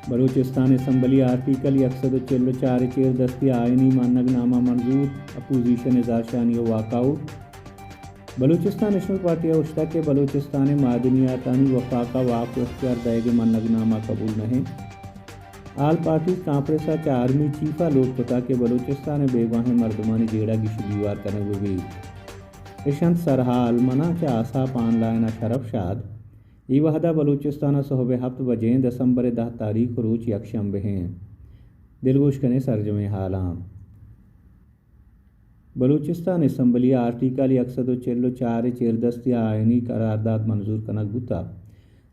Balochistan assembly article یک سد ءُ چل ءُ چار ءِ چیر دستی آئینی منگ نامہ منظور، اپوزیشن ءِ زہرشانی ءُ walk out. Balochistan national party ءَ گوشتگ کہ بلوچستان ءِ معدنیاتانی وفاق ءَ واک ءُ اختیار دئیگ ءِ منگ نامہ قبول نہ اِنت۔ آل پارٹیز کانفرنس ءَ چہ آرمی چیف ءَ لوٹ کتگ کہ بلوچستان ءِ بیگواہیں مردمانی جیڑہ گیش ءُ گیوار کنگ بہ بیت۔ اش اَنت سرحال، من آں چہ آساپ آن لائن ءَ شرف شاد۔ اے وہد ءَ بلوچستان ءَ سہب ءِ ہپت بجیں، دسمبر ءِ دہ تاریخ، روچ یک شنبہ ایں۔ دلگوش کنیں سرجمیں حالاں۔ بلوچستان اسمبلی ءَ آرٹیکل یک سد ءُ چل ءُ چار ءِ چیردستی ءَ آئینی قرارداد منظور کنگ بوتگ۔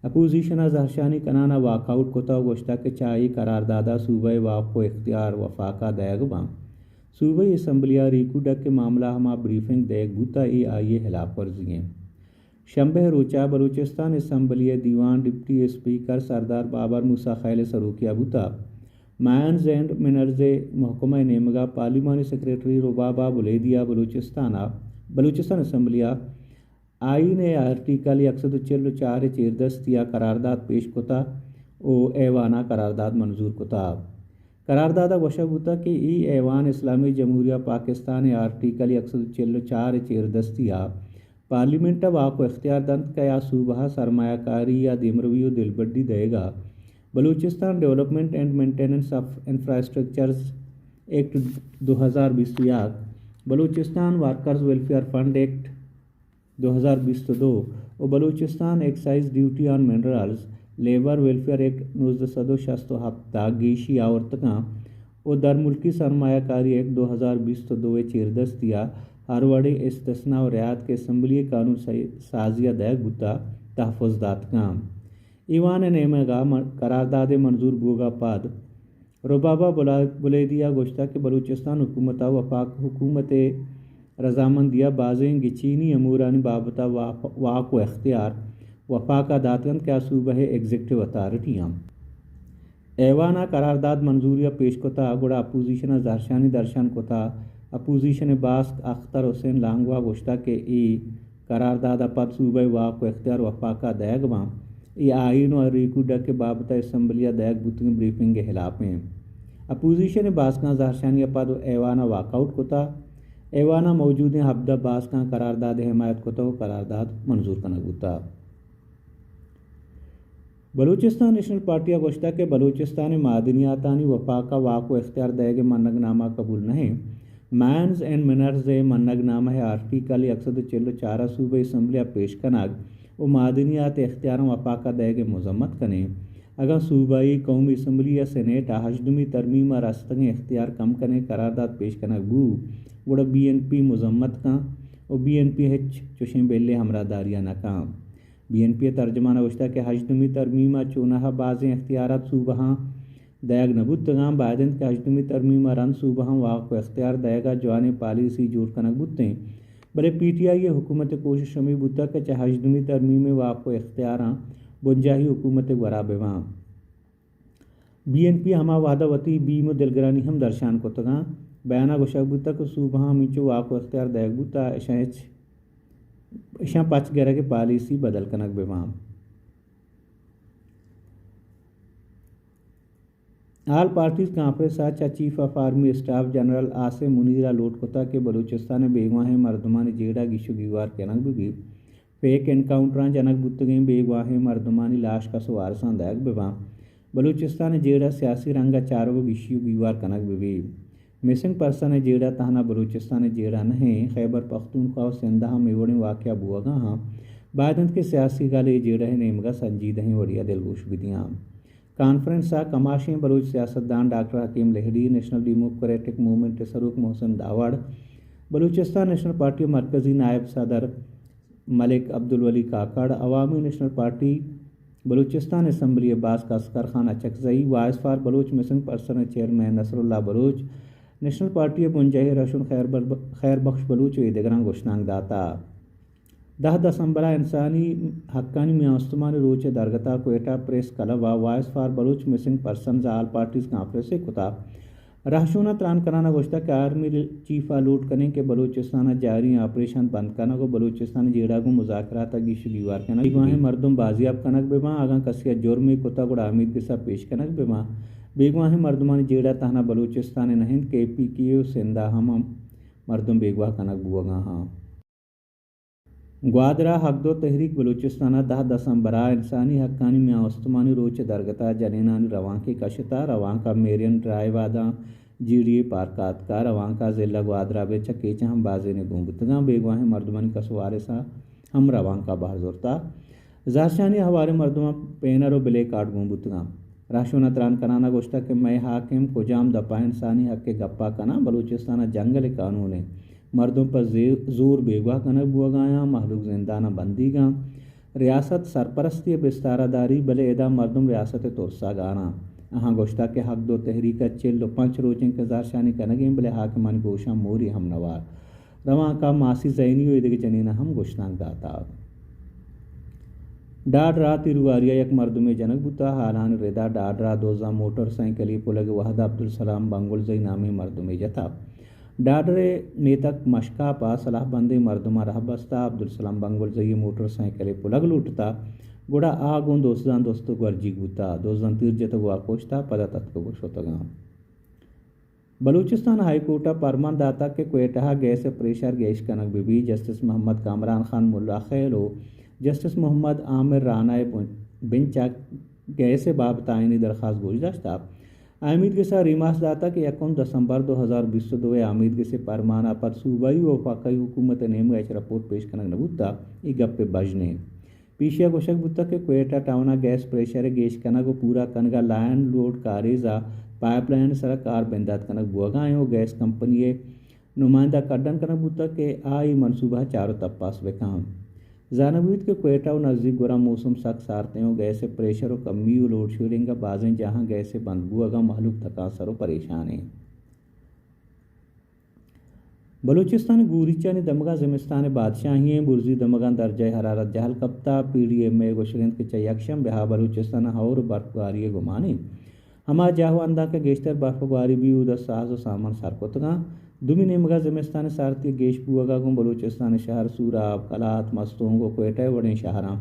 اپوزیشن ءَ زہرشانی کنان ءَ واک آؤٹ کتگ ءُ گوشتگ کہ چہ اے قرارداد ءَ صوبہ ءِ واک ءُ اختیار وفاق ءَ دئیگ باں۔ صوبائی اسمبلی ءَ ریکوڈک ءِ معاملہ ءَ ہما بریفنگ دئیگ بوتگ، اے آئی ءِ ہلاپ ورزی اِنت۔ شنبہ ءِ روچ ءَ بلوچستان اسمبلی ءِ دیوان ڈپٹی اسپیکر سردار بابر موسی خیل ءِ سروکی ءَ بوتگ۔ مائنز اینڈ منرز ءِ محکمہ ءِ نیمگ ءَ پارلیمانی سیکرٹری ربابہ بلیدی ءَ بلوچستان ءَ، بلوچستان اسمبلی ءَ آئین ءِ آرٹیکل یک سد ءُ چل ءُ چار ءِ چیردستی ءَ قرارداد پیش کتگ ءُ ایوان ءَ قرارداد منظور کتگ۔ قرارداد ءَ گوشگ بوتگ کہ اے ایوان اسلامی جمہوریہ پاکستان ءِ آرٹیکل یک سد ءُ چل ءُ چار ءِ چیردستی ءَ پارلیمنٹ ءَ واک ءُ اختیار دنت کہ آ صوبہ ءَ سرمایہ کاری ءِ دیمروی ءُ دلبڈی دئیگ ءَ Balochistan development and maintenance of infrastructures act دو ہزار بیست ءُ یک، Balochistan workers welfare fund act دو ہزار بیست ءُ دو ءُ Balochistan excise duty on minerals labour welfare act نوزدہ سد ءُ شست ءُ ہپت ءَ گیشی آورتگ اَنت ءُ درملکی سرمایہ کاری ایکٹ دو ہزار بیست ءُ دو ءِ چیردستی ءَ ہر وڑیں استثنا ءُ رعایت کہ اسمبلی ءِ قانون سازی ءَ دئیگ بوتگ، تحفظ داتگ اَنت۔ ایوان ءِ نیمگ ءَ من-، قرارداد ءِ منظور بوگ ءَ پد ربابہ بلا-، بلیدی ءَ گوشتگ کہ بلوچستان حکومت ءَ وفاق حکومت ءِ رضامندی ءَ بازیں گچینی امورانی بابت ءَ وا-، واک ءُ اختیار وفاق ءَ داتگ اَنت کہ آ صوبہ ءِ ایگزیکٹو اتھارٹی اَنت۔ ایوان ءَ قرارداد منظوری ءَ پیش کتگ، گڑا اپوزیشن ءَ زہرشانی درشان کتگ۔ اپوزیشن ءِ باسک اختر حسین لانگو ءَ گوشتگ کہ اے قرارداد ءَ پد صوبہ ءِ واک ءُ اختیار وفاق ءَ دئیگ باں۔ اے آئین ءُ ریکوڈک ءِ بابت ءَ اسمبلی ءَ دئیگ بوتگیں بریفنگ ءِ ہلاپ اِنت۔ اپوزیشن ءِ باسکاں زہرشانی ءَ پد ایوان ءَ واک آؤٹ کتگ۔ ایوان ءَ موجودیں ہبدہ باسکاں قرارداد ءِ حمایت کتگ ءُ قرارداد منظور کنگ بوتگ۔ بلوچستان نیشنل پارٹی ءَ گوشتگ کہ بلوچستان ءِ معدنیاتانی وفاق ءَ واک ءُ اختیار دئیگ ءِ منگ نامہ قبول نہ اِنت۔ مائنز اینڈ منرز ءِ منگ نامہ ءِ آرٹیکل یک سد ءُ چل ءُ چار ءَ صوبہ اسمبلی ءَ پیش کنگ ءُ معدنیات ءِ اختیاراں وفاق ءَ دئیگ ءِ مذمت کنیں۔ اگاں صوبائی قومی اسمبلی یا سینیٹ ءَ ہژدمی ترمیم ءَ رستگیں اختیار کم کنگ ءِ قرارداد پیش کنگ بوت، گڑا بی این پی مذمت کنت ءُ بی این پی ہچ چوشیں بلے ہمراہداری ءَ نہ کنت۔ بی این پی ءِ ترجمان ءَ گوشتگ کہ ہژدمی ترمیم ءَ چوناہا بازیں اختیارات صوبہاں دئیگ نہ بوتگ اَنت، باید اِنت کہ ہژدمی ترمیم ءَ رند صوبہاں واک ءُ اختیار دئیگ ءَ جوانیں پالیسی جوڑ کنگ بوتیں، بلے پی ٹی آئی ءِ حکومت ءِ کوشش ہمے بوتگ کہ چہ ہژدمی ترمیم ءَ واک ءُ اختیاراں بنجاہی حکومت ءِ گورا بہ باں۔ بی این پی ءَ ہما وہد ءَ وتی بیم ءُ دلگرانی ہم درشان کتگ اَنت۔ بیان ءَ گوشگ بوتگ کہ صوبہاں ہمینچو واک ءُ اختیار دئیگ بوتگ، اشاں ہچ، اشاں پچ گرگ ءِ پالیسی بدل کنگ بہ باں۔ آل پارٹیز کانفرنس ءَ چہ chief of army staff general Asim Munir ءَ لوٹ کتگ کہ بلوچستان ءِ بیگواہیں مردمانی جیڑہ گیش ءُ گیوار کنگ بہ بیت، فیک انکاؤنٹراں جنگ بوتگیں بیگواہیں مردمانی لاش کس ءُ وارساں دئیگ بہ باں، بلوچستان ءِ جیڑہ سیاسی رنگ ءَ چارگ ءُ گیشی ءُ گیوار کنگ بہ بیت۔ مسنگ پرسن ءِ جیڑہ تہنا بلوچستان ءِ جیڑہ نہ اِنت، خیبر پختونخوا ءُ سندھ ءَ ہم اے وڑیں واقعہ بوگ ءَ اَنت، باید اِنت کہ سیاسی گل اے جیڑہ ءِ نیمگ ءَ سنجیدہیں وڑے ءَ دلگوش بہ دیاں۔ کانفرنس ءَ کماشیں بلوچ سیاستدان doctor Hakim Lehri, national democratic movement ءِ سروک محسن داوڑ، بلوچستان نیشنل پارٹی ءِ مرکزی نائب صدر Malik Abdulwali Kakar, Awami national party Balochistan assembly ءِ باسک Asghar Khan Achakzai, voice for Baloch missing person ءِ chairman Nasrullah Baloch, national party ءِ بنجاہی رہشون خیر بر-، خیر بخش بلوچ ءُ اے دگراں گشنانک داتگ۔ دہ دسمبر ءَ انسانی حقانی میان استمانی روچ ءِ درگت ءَ کوئٹہ پریس کلب ءَ voice for Baloch missing persons all parties conference ءَ کتگ۔ رہشوناں تران کنان ءَ گوشتگ کہ آرمی چیف ءَ لوٹ کنیں کہ بلوچستان ءَ جاری آپریشن بند کنگ ءُ بلوچستان ءِ جیڑہ گوں مذاکرات ءَ گیش ءُ گیوار کنگ، بیگواہیں مردم بازیاب کنگ بہ باں، اگاں کسے ءَ جرمے کتگ گڑا امیدگس ءَ پیش کنگ بہ باں۔ بیگواہیں مردمانی جیڑہ تہنا بلوچستان ءَ نہ انت کہ اے پی کے ءُ سندھ ءَ ہم مردم بیگواہ کنگ بوگ ءَ آں۔ گوادر ءَ حق دو تحریک بلوچستان ءَ دہ دسمبر ءَ انسانی حقانی میان استمانی روچ ءِ درگت ءَ جنینانی روانکے کشت ءُ روانک ءَ میرین ڈرائیو ءَ داں جی ڈی اے پارک ءَ اتک ءُ روانک ءَ ضلع گوادر ءَ بہ چہ کیچ ءَ ہم بازینے گون بوتگ اَنت۔ بیگواہیں مردمانی کس ءُ وارثاں ہم روانک ءَ بہر زرت ءُ زہرشانی ءِ ہواریں مردماں پینر ءُ بلے کارڈ گون بوتگ اَنت۔ رہشون ءَ تران کنان ءَ گوشتگ کہ مئے حاکم کجام دپ ءَ انسانی حق ءِ گپ ءَ کناں؟ بلوچستان ءَ جنگل ءِ قانون اِنت۔ مردم پہ زے-، زور بیگواہ کنگ بوگ ءَ آں، مہلوک زنداناں بندیگ اَنت۔ ریاست سرپرستی ءِ بستار ءَ داری، بلے ادا مردم ریاست ءِ ترس ءَ گار اَنت۔ آہاں گوشتگ کہ حق دو تحریک ءَ چل ءُ پنچ روچ اِنت کہ زہرشانی کنگ ءَ ایں، بلے حاکمانی گوشاں موری ہم نہ وارت۔ روانک ءَ ماسی زینی ءُ ایدگہ جنیناں ہم گشتانک داتگ۔ ڈاڈر ءَ تیرگواری ءَ یک مردمے جنگ بوتگ۔ ہالانی رد ءَ ڈاڈر ءَ دزاں موٹر سائیکلے پلگ ءِ وہد ءَ عبدالسلام بنگل زئی نامیں مردمے جتگ۔ ڈاڈر ءِ میتگ مشکاپ ءَ سلاہ بندیں مردماں راہ بستگ۔ عبدالسلام بنگل زئی ءِ موٹر سائیکلے پلگ لوٹتگ، گڑا آ گوں دزاں دست ءُ گورجیگ بوتگ۔ دزاں تیر جتگ ءُ آ کشتگ، پدا تتکگ ءُ شتگ اَنت۔ بلوچستان ہائی کورٹ ءَ پرمان داتگ کہ کوئٹہ ءَ گیس ءِ پریشر گیش کنگ بہ بیت۔ جسٹس محمد کامران خان ملا خیل ءُ جسٹس محمد عامر رانا ءِ بن-، بنچ ءَ گیس ءِ بابت ءَ آئینی درخواست گوش داشتگ۔ آمیدگس ءَ ریماس داتگ کہ یکم دسمبر دو ہزار بیست ءُ دو ءِ آمیدگس ءِ پرمان ءَ پد صوبائی ءُ وفاقی حکومت ءِ نیمگ ءَ ہچ رپورٹ پیش کنگ نہ بوتگ، اے گپ ءِ بژن اِنت۔ پیشی ءَ گوشگ بوتگ کہ کوئٹہ ٹاؤن ءَ گیس پریشر ءِ گیش کنگ ءُ پورا کنگ ءَ لائن لوڈ کاریز ءَ پائپ لائن ءِ سرا کار بندات کنگ بوگ ءَ اِنت ءُ گیس کمپنی ءِ نمائندہ کڈن کنگ بوتگ کہ آ اے منصوبہ ءَ چار ءُ تپاس بہ کنت۔ زانگ بیت کہ کوئٹہ ءُ نزیک گوراں موسم سک سارت اِنت ءُ گیس ءِ پریشر ءُ کمی ءُ لوڈ شیڈنگ ءَ بازیں جاہاں گیس ءِ بند بوگ ءَ مہلوک تکانسر ءُ پریشان اِنت۔ بلوچستان ءِ گوریچانی دمگاں زمستان ءِ بادشاہی اِنت۔ برزی دمگاں درجہ حرارت جہل کپتگ۔ پی ڈی ایم اے ءِ گوشگ اِنت کہ چہ یکشنبہ ءَ بلوچستان ءَ ہئور ءُ برفگواری ءِ گمان اِنت۔ ہما جاہ ءُ ہنداں کہ گیشتر برفگواری بیت، اودا ساز ءُ سامان سر کتگ اَنت۔ دومی نیمگ ءَ زمستان ءِ سارتی ءِ گیش بوگ ءَ گوں بلوچستان ءِ شہر سوراب، کلات، مستونگ ءُ کوئٹہ ءِ وڑیں شہراں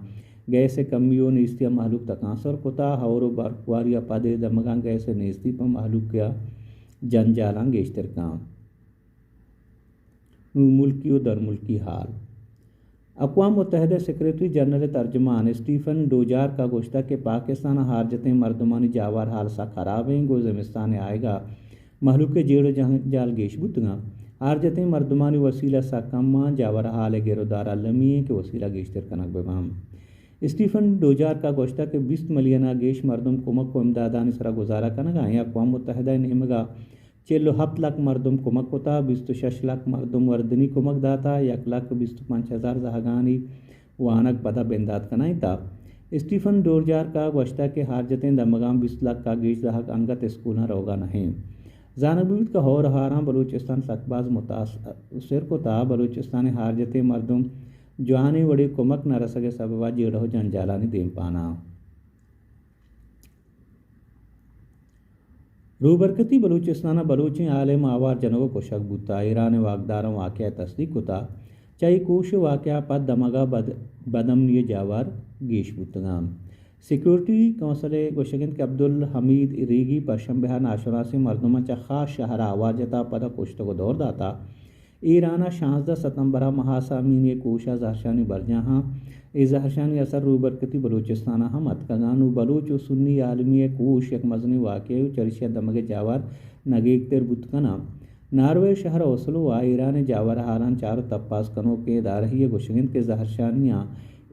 گیس ءِ کمی ءُ نیستی ءَ مہلوک تکانسر کتگ۔ ہئور ءُ برفگواری ءَ پد اے دمگاں گیس ءِ نیستی پہ مہلوک ءَ جنجالاں گیشتر کنت۔ نوں ملکی ءُ درملکی حال۔ اقوام متحدہ ءِ سیکرٹری جنرل ءِ ترجمان اسٹیفن ڈوجارک ءَ گوشتگ کہ پاکستان ءَ ہارجتیں مردمانی جاور حال سک ہراب اِنت، گوں زمستان ءِ آیگ ءَ مہلوک ءِ جیڑ ءُ جنجال گیش بوتگ اَنت۔ ہارجتیں مردمانی وسیلہ سک کم اَنت، جاور حال ءِ گر ءُ دار المی اِنت کہ وسیلہ گیشتر کنگ بہ بنت۔ اسٹیفن ڈوجارک ءَ گوشتگ کہ بیست ملین ءَ گیش مردم کمک ءُ امدادانی سرا گزارہ کنگ ءَ اَنت۔ اقوام متحدہ ءِ نیمگ ءَ چل ءُ ہپت لکھ مردم کمک کتگ، بیست ءُ شش لکھ مردم وردنی کمک داتگ، یک لکھ بیست ءُ پنچ ہزار زہگانی وانگ پدا بندات کنائینتگ۔ اسٹیفن ڈوجارک ءَ گوشتگ کہ ہارجتیں دمگاں بیست لکھ ءَ گیش زہگ انگت اسکولاں روگ ءَ نہ اَنت۔ زانگ بہ بیت کہ ہئور ءُ ہاراں بلوچستان سک باز متاثر کتگ، بلوچستان ءِ ہارجتیں مردم جوانیں وڑے کمک نہ رسگ ءِ سبب ءَ جیڑہ ءُ جنجالانی دیمپان اَنت۔ روبرکتی بلوچستان ءَ بلوچیں عالم آوار جنگ ءُ کشگ بوتگ۔ ایران ءِ واکداراں واقعہ ءَ تصدیق کتگ۔ چہ اے کوش ءِ واقعہ ءَ پد دمگ ءَ بد-، بدامنی ءِ جاور گیش بوتگ اَنت۔ سیکورٹی کونسل ءِ گوشگ اِنت کہ عبدالحمید ریگی پشمبہ ءَ ناشناسیں مردماں چہ خاص شہر ءَ آوار جتگ ءُ پدا کشتگ ءُ دور داتگ۔ ایران ءَ شانزدہ ستمبر ءَ مہاسا امینی ءِ کوش ءَ زہرشانی برجاہ اَنت۔ اے زہرشانی اثر روبرکتی بلوچستان ءَ ہم اتکگ اَنت۔ نوں بلوچ ءُ سنی عالمی ءِ کوش یک مزنیں واقعہ ءُ چریشی ءَ دمگ ءِ جاور نگیگ تر بوت کن اَنت۔ ناروے ءِ شہر اوسلو ءَ ایران ءِ جاور حالاں چار ءُ تپاس کنوکیں ادارہی ءِ گوشگ اِنت کہ زہرشانی ءَ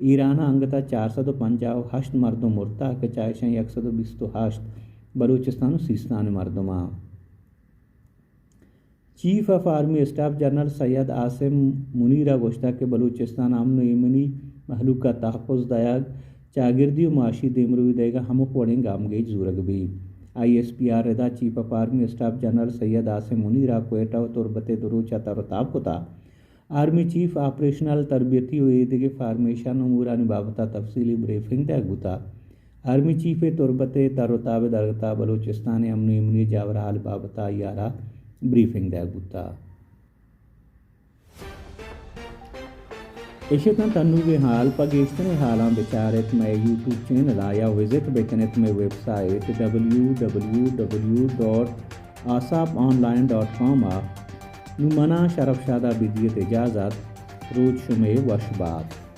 ایران ءَ انگت ءَ چار سد ءُ پنجاہ ءُ ہشت مردم مرتگ کہ چہ ایشاں یک سد ءُ بیست ءُ ہشت بلوچستان ءُ سیستان ءِ مردم اَنت۔ Chief of army staff general Syed Asim Munir ءَ گوشتگ کہ بلوچستان ءَ امن ءُ ایمنی، مہلوک ءَ تحفظ دئیگ، چاگردی ءُ معاشی دیمروی دئیگ ءَ ہمک وڑیں گامگیج زورگ بیت۔ آئی ایس پی ءِ ردا chief of army staff general Syed Asim Munir ءَ کوئٹہ ءُ تربت ءَ دو روچ ءَ تر ءُ تاب کتگ۔ آرمی چیف آپریشنل، تربیتی ءُ ایدگہ فارمیشن امورانی بابت ءَ تفصیلی بریفنگ دئیگ بوتگ۔ آرمی چیف ءِ تربت ءِ تر ءُ تاب ءِ درگت ءَ بلوچستان ءِ امن ءُ ایمنی ءِ جاور حال بابت ءَ آئی ءَ را بریفنگ دئیگ بوتگ۔ اش اتنت انوگیں حال۔ پہ گیشتریں حالاں بچار ات مئے یوٹیوب چینل ءَ یا وزٹ بہ کن ات مئے website W W W dot Aasap online dot com ءَ۔ نوں من ءَ شرف شاد ءَ بدیت اجازت۔ روچ شمئے وش بات۔